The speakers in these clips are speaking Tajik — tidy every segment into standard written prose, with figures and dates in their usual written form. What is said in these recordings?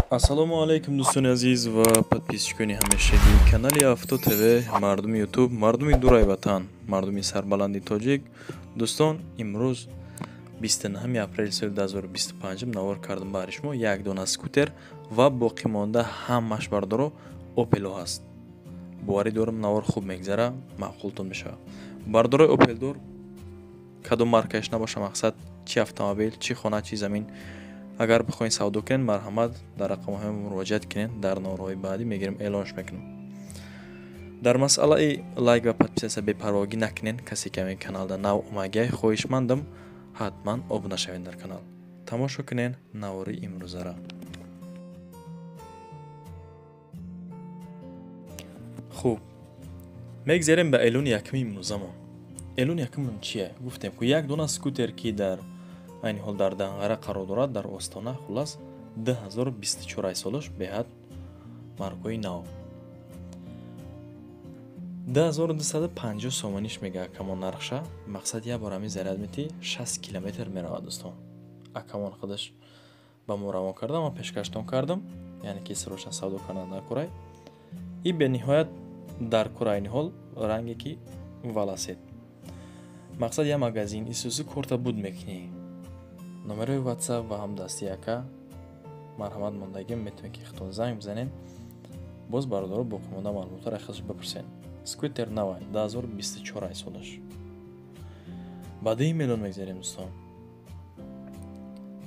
Ассалому алайкум, дӯстони азиз ва подписчикони ҳамешагии канали Авто ТВ, мардуми Ютуб, мардуми дурай ватан, мардуми сарбаланди тоҷик. Дӯстон, имрӯз 29 апрели соли 2025 навор кардам баҳри шумо як дона скутер ва боқимонда ҳамаш, бардоро, Опело ҳаст. Боварӣ дорам, навор хуб мегзара, маъқултон мешавад. Бардорои Опелдор, кадом маркааш набоша, мақсад, чи автомобил, чи хона, чи замин, агар бихоҳед савдо кунед, марҳамат, дар рақамҳои муроҷиат кунед. Дар наворҳои баъдӣ мегирем, эълонш мекунем. Дар масъалаи лайк ва подписаться бепарвогӣ накунед. Касе ки ҳамин каналда нав омагиай, хоҳишмандам, ҳатман обуна шавед дар канал. Тамошо кунед навори имрӯзара. Хуб, мегзарем ба эълони якуми имрӯзамон. Эълони якумон чие? Гуфтем ку, як дона скутер, ки дар айни ҳол дар Данғара қарор дорад, дар Остона. Хуллас, 2024 солаш, беҳад маркои нав. 2250 сомониш мега акамон нархша. Мақсад, як бор ҳамин заряд метӣ, 60 километр меравад. Дӯстон, акамон худаш ба мо равон карда, ман пешкаштон кардам, яъне ки срочно савдо кардан дар курай и бениҳоят дар кур. Айни ҳол ранге ки валасед. Мақсад, як магазин исусу корта буд мекунӣ. Номерои WhatsApp ва ҳамдасти ака марҳамат мондагим, метавонед ки худтон занг бизанед. Боз, бародаро, боқимонда маълумотро худаш бипурсед. Скутер навай, 2024 солаш. Ба дуюм эълон мегзарем, дӯстон.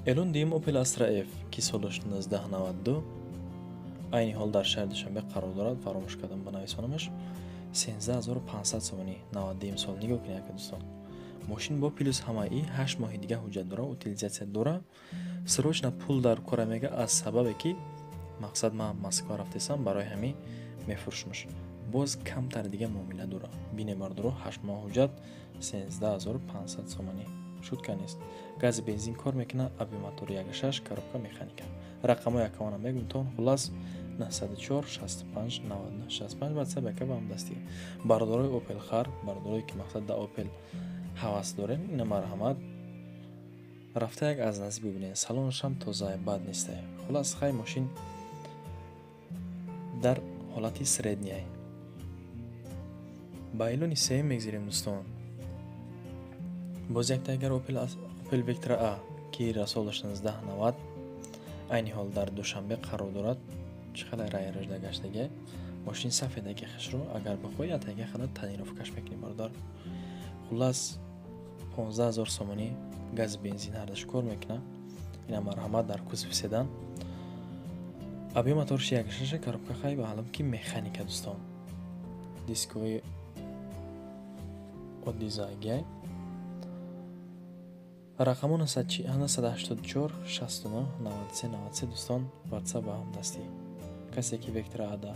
Эълон дуюм Opel Astra F, ки солаш 1992, айни ҳол дар шаҳри Душанбе қарор дорад. Фаромӯш кардам банависонамаш. 13 500 сомонӣ, 92 сол. Нигоҳ кунед, ака, дӯстон, мошин бо плюс ҳамаи 8 моҳи дига ҳуҷҷат дора, утилизация дора. Срочно пул дар кора мега, аз сабабе ки, мақсад, ман Москва рафтесам, барои ҳамин мефурӯшмаш. Боз камтар дига муомила дора. Бине, бардоро, 8 моҳ ҳуҷҷат, 13 500 сомонӣ, шутка нест. Гази бензин кор мекунад, объём мотори 1,6, коробка механика. Рақамҳои акавона мегумтон. Хуллас, 904 65 99 65 WhatsApp ака ба ҳамдастӣ. Бародарои Опел хар, бародарое ки, мақсад, да Опел ҳавас дорем, ина марҳамат, рафта як аз наздик бибинед. Салонашам тоза, бад нестай. Хуллас, хай, мошин дар ҳолати средний. Ба эълони сеюм мегзарем, дӯстон. Боз як дигар Опел Vectra A, ки солаш 1990, айни ҳол дар Душанбе қарор дорад. Чӣ қадар райражда гаштага. Мошин сафедаги, хушрӯ. Агар бихоҳӣ, атага хада тонировкаш мекунӣ, бародар. Хуллас, 15 000 сомонӣ, гази бензин ҳардаш кор мекунад. Ина марҳамат, дар кузови седан. Объём моторш 1,6, коробка, хай, маълум ки механика. Дӯстон, дискови оддӣ загай. Рақамо 984 69 93 93. Дӯстон, WhatsApp ба ҳамдастӣ. Касе ки Vectra ада,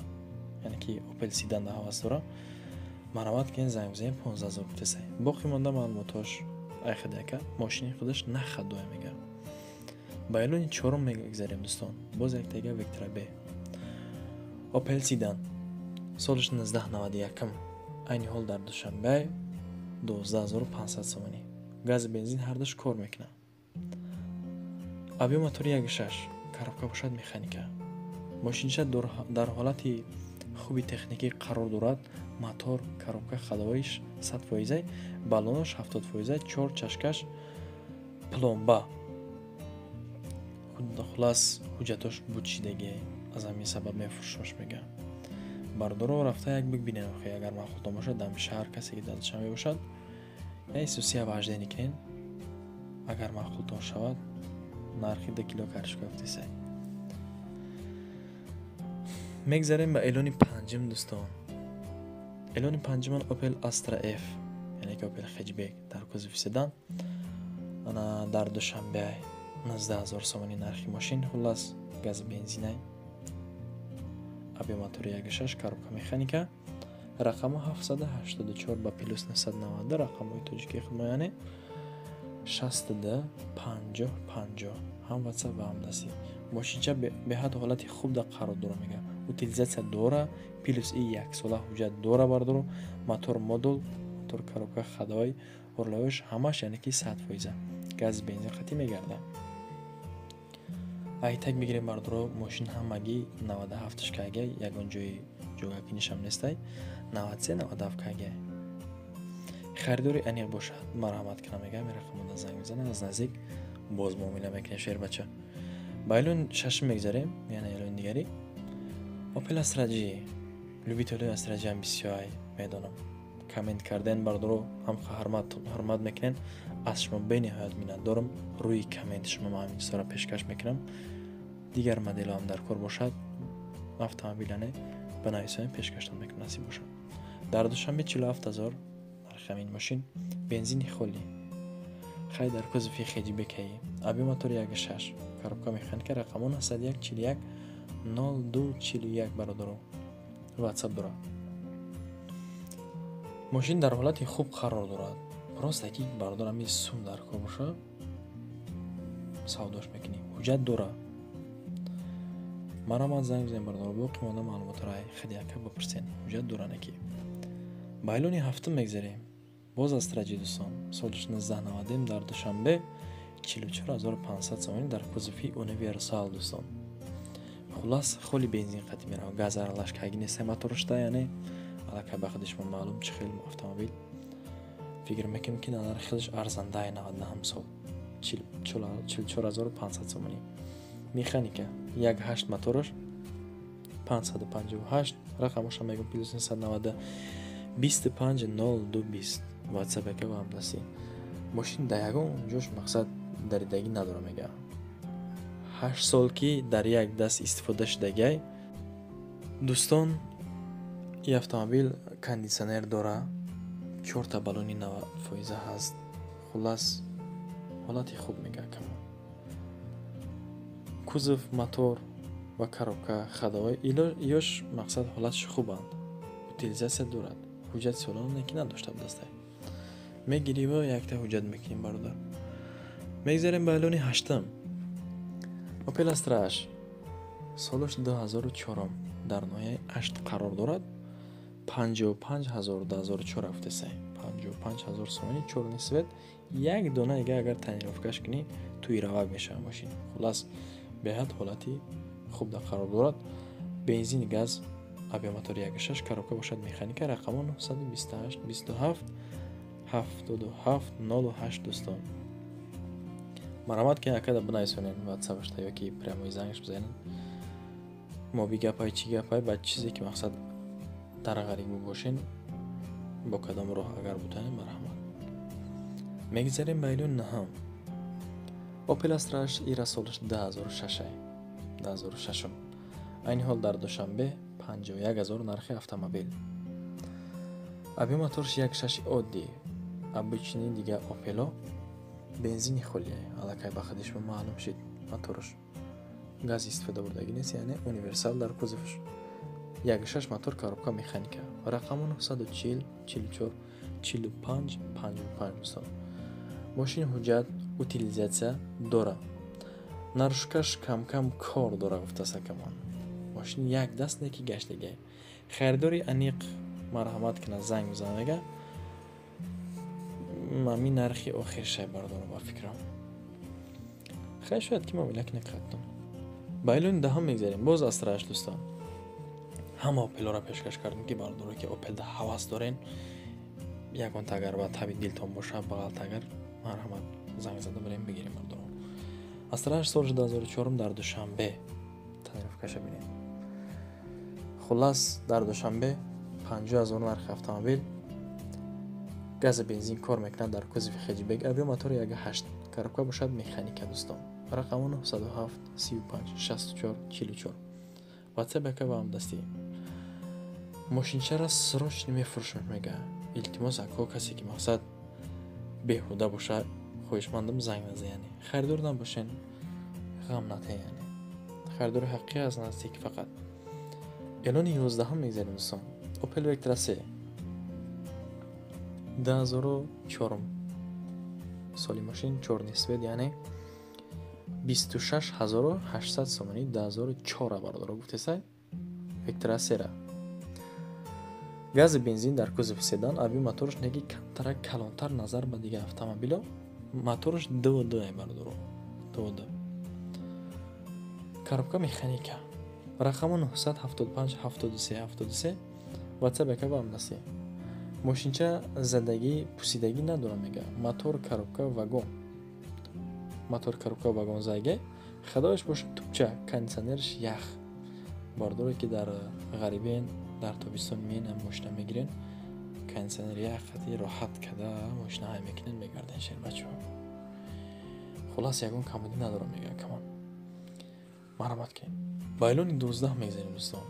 яъне ки Opel седанда ҳавас дора, марҳамат кунед, занг бизанед. 15 000 гуфтесай. Боқӣ монда маълумотҳош айхадяка. Мошини худаш нахадоя мега. Ба эълони чорум мегзарем, дӯстон. Боз яктага Vectra B, Opel седан, солаш 1991, айни ҳол дар Душанбе, 12 500 сомонӣ, гази бензин ҳардуш кор мекунад, объём мотори 1,6, коробка бошад механика. Мошинча дар ҳолати хуби техникӣ қарор дорад. Мотор, коробка, ходовоиш 100 фоизай, баллонош 70 фоизай, чор чашкаш пломба. Хуллас, ҳуҷҷатош бучидагӣ, аз ҳамин сабаб мефурӯшмаш мега. Бардоро, рафта як бибинем. Агар маъқултон бошад, дар шаҳр касе ки дар Душанбе бошад, я вождение кунед. Агар маъқултон шавад, нархи 2 кило картошка гуфтесай. Мегзарем ба эълони панҷум, дӯстон. Эълони панҷуман Opel Astra F, яъне ки Opel хэтчбек, дар кузови седан, ана дар Душанбе, 19 000 сомонӣ нархи мошин. Хуллас, гази бензинай, объём мотори 1,6, коробка механика. Рақамҳо 784 ба плюс 990, рақамҳои тоҷикии худмо, яъне 62 50 50, ҳам WhatsApp ва ҳам дастӣ. Мошинча беҳад ҳолати хуб да қарор дора мега. Утилизация дора, плюс и яксола ҳуҷҷат дора. Бардоро, мотор модул, мотор, коробка, ходовой, рулевойш ҳамаш, яъне ки 100 фоиза, газ бензин қатъӣ мегардад. Айтак бигирем, бардоро, мошин ҳамагӣ 97 кг, ягон ҷои ҷогакинишам нестай, 93 97 кг. Харидори аниқ бошад, марҳамат кунам, мегӯям, рақамода занг мезанад, аз наздик боз муомила мекунем. Шербача, ба эълон шашум мегзарем, яъне эълони дигари Opel Astra G. Любителои Astra G ҳам бисёр медонам, коммент карден, бардоро, ҳам ҳурмат мекунен, аз шумо бениҳоят миннатдорам. Рӯи комменти шумо ман ҳамин чизҳоро пешкаш мекунам. Дигар моделҳо ҳам дар кор бошад, автомобиляне бинависонем, пешкаштон мекунам, насиб бошад. Дар Душанбе 47 000 нархи ҳамин мошин, бензини холӣ, хай, дар кузови хэтчбекаи, объём мотори 1,6, коробка механика, рақамо 901 41 02 41. Бародаро, ватсап дорад. Мошин дар ҳолати хуб қарор дорад, просто ки, бародар, ҳами сум дар кор боша, савдош мекунӣ. Ҳуҷҷат дора, марҳамат, занг бизанед, бародаро, боқӣ монда маълумотро худи ака бипурсен. Ҳуҷҷат дора неки. Ба эълони ҳафтум мегзарем. Боз Астра G, дӯстон, соли 1990, дар Душанбе 44 500 сомонӣ, дар кузови универсал, дӯстон. Хуллас, холи бензин қатӣ меравад, газ аралаш каги неста моторушта, яъне аллакай ба худи шумо маълум, чӣ хел автомобил. Фикр мекунем, ки на нархи худаш арзандае, 97 сол, 44 500 сомонӣ, механика, 1,8 мотораш, 558. Рақамоша мегӯм: +990 25 02 20. Ватсап яка ва ҳамдастӣ. Мошин дар ягон ҷош, мақсад, даридагӣ надора, мега, 8 сол ки дар як даст истифода шудагиай. Дӯстон, ин автомобил кондитсионер дора, чорта баллони 90 фоиза ҳаст. Хуллас, ҳолати хуб, мега камон. Кузов, мотор ва коробка, ходовой ёш, мақсад, ҳолаташ хубанд, утилизация дорад, ҳуҷҷати солона ки надошта будастай, мегирӣ ва якта ҳуҷҷат мекунем, бародар. Мегзарем ба эълони ҳаштум. Opel Astra H, солаш 2004, дар ноҳияи Ашт қарор дорад, 55 000, 2004 рафтесай, 55 000 сомонӣ, чёрный цвет, як дона ига агар тонировкаш кунӣ, туи равак мешавад мошин. Хуллас, беҳад ҳолати хуб дар қарор дорад, бензини газ, объём мотори 1,6, коробка бошад механика, рақамо 928 27 77 08. Дӯстон, марҳамат ки акада бинависонед ватсапашта ёки прямой зангаш бизанед. Моби гапай, чӣ гапай, ба чизе ки, мақсад, дар ғариб бошен, бо кадом роҳ агар бутанед, марҳамат. Мегзарем ба эълони наҳам. Opel Astra H, ира солаш 2006, 2006, айни ҳол дар Душанбе 51 000 нархи автомобил, объём моторш 1,6 оддӣ, обычный дига Опело, бензини холия, аллакай ба худи шумо маълум шид. Моторш газ истифода бурдагӣ нест, яъне универсал дар кузовш, 1,6 мотор, коробка механика, рақаму 940 44 45 55. Дӯстон, мошини ҳуҷҷат, утилизация дора, нарушкаш камкам кор дора, гуфтаст акамон. Мошини як даст неки гаштагиай. Харидори аниқ марҳамат кунад, занг бизанад, мега. Ҳамин нархи охиршай, бардорам, ба фикрам, хай, шояд ки муомила кунед қаттон. Ба эълони даҳум мегзарем. Боз Астра H, дӯстон. Ҳама Опелоро пешкаш кардем, ки бардоро, ки Опелда ҳавас дорен, ягонта агар ба таби дилтон боша, бағалта агар, марҳамат, занг зада барем, бигирем, бардоро. Астра H, соли 2004, дар Душанбе, тонировкаша бинед. Хуллас, дар Душанбе 50 000 нархи автомобил, гази бензин кор мекунад, дар кузови хэтчбек, объём мотори 1,8, коробка бошад механика. Дӯстон, рақаму 907 35 64 44, ватсап яка ва ҳамдастӣ. Мошинчара срочно мефурӯшам, мега. Илтимос, ако, касе ки, мақсад, беҳуда боша, хоҳишмандам, занг наза, яъне харидор набошен, ғам натен, яъне харидори ҳақиқӣ аз наздик фақат. Эълони 11-ҳам мегзарем, дӯстон. Opel Vectra C, 2004 соли мошин, чёрный цвет, яъне 26 800 сомонӣ, 2004, бародаро, гуфтесай. Vectra C-ра, гази бензин, дар кузови седан, объём мотораш неги камтарак калонтар назар ба дигар автомобило, мотораш 2,2, бародаро, 2,2. Коробка механика. Рақаму 975 73 73, WhatsApp яка ба ҳамдастӣ. Мошинча задагӣ, пусидагӣ надорам, мега. Мотор, коробка, вагон. Мотор, коробка, вагон зайге. Хадояш боша тупча, кондиционерш ях. Бардоре ки дар ғарибен, дар тобистон меен, мошина мегирен, кондиционер ях қати роҳат када мошина ҳай мекунен, мегарден, шербачаҳо. Хулас, ягон камбудӣ надорам, мега камон. Марҳамат кунем. Ба эълони 12 мегзарем, дӯстон.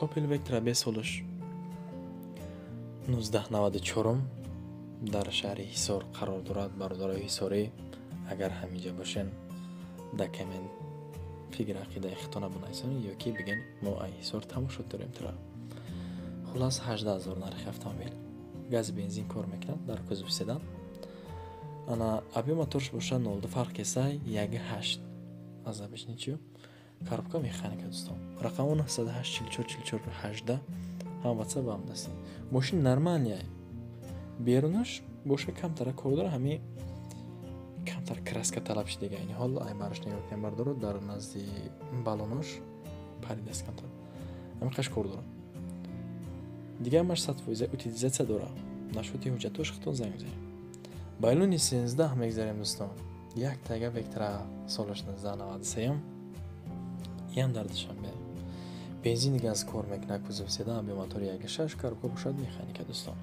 Opel Vectra B, солаш 1994, дар шаҳри Ҳисор қарор дорад. Бародарои ҳисорӣ, агар ҳаминҷа бошен, дар коммент фикр ақидаи худтона бинависонед ё ки бигӯен, мо ай Ҳисор тамошо дорем тура. Хулас, 18 000 нархи автомобил. Гази бензин кор мекунад, дар кузов седан. Ана объём моторш бошад 0,2, фарқ кесай 1,8 аз обычный чиё. Коробка механика, дӯстон. Рақамо 908 44 44 18, ҳам WhatsApp, ҳам дастӣ. Мошин нормальный. Берунаш боша камтара кор дора, ҳами камтар краска талаб шидага. Ини ҳол ай бараш нигоҳ кунем, бардоро, дар назди балонош паридаст камтар. Ҳамин қаш кор дора. Дигар ҳамаш 100% утилизация дора. Насчёти ҳуҷҷатош худтон занг бизанед. Ба эълони 13 мегзарем, дӯстон. Як тага Вектра, солаш 1993, иам дар Душанбе. Бензини газ кор мекунад, кузов седан, объём мотори 1,6, коробка бошад механика, дӯстон.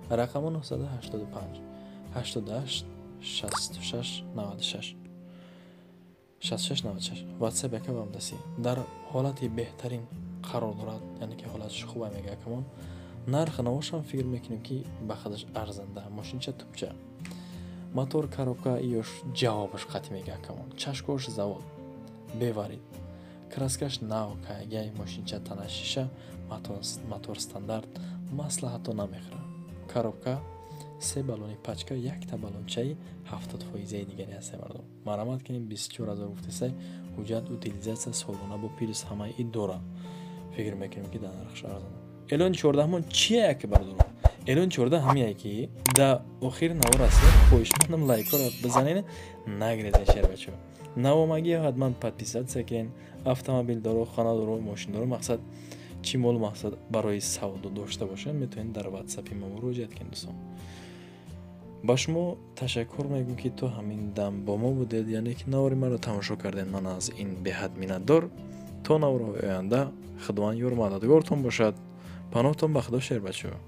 Рақамо 985 88 66 96 66 96, WhatsApp яка ба ҳамдастӣ. Дар ҳолати беҳтарин қарор дорад, яъне ки ҳолаташ хуба, мега акамон. Нарх навошам фикр мекунем, ки ба худаш арзанда. Мошинча тупча. Мотор, коробка ёш ҷавобаш қатъи, мега акамон. Чашкош завод. Беварид. Краскаш нав кайгай, мошинча тана шиша, мотор стандарт, масла ҳатто намехӯрад. Коробка се баллони пачка, якта баллончаи 70 фоизаи дигаре ҳастай, мардум. Марҳамат кунем, 24 000 гуфтесай, ҳуҷҷат, утилизация солона бо плюс ҳамаи и дора. Фикр мекунем, ки дар нархш арзанда. Эълони чордаҳмон чие, ки бардорам? Эълони 14 ҳамияе, ки да охири навор ҳастем, хоҳишмандам, лайкҳоро бизанед, нагрезен, шербачаҳо. Навомагӣ ҳатман подписаться кунед. Автомобилдоро, хонадоро, мошиндоро, мақсад чӣ мол, мақсад барои савдо дошта бошед, метавонед дар ватсапи мо муроҷиат кунед, дӯстон. Ба шумо ташаккур мегӯм, ки то ҳамин дам бо мо будед, яъне ки навори маро тамошо кардед. Ман аз ин беҳад миннатдор. То наворҳои оянда Худованд ёру мададгортон бошад. Паноҳтон ба Худо, шербачаҳо.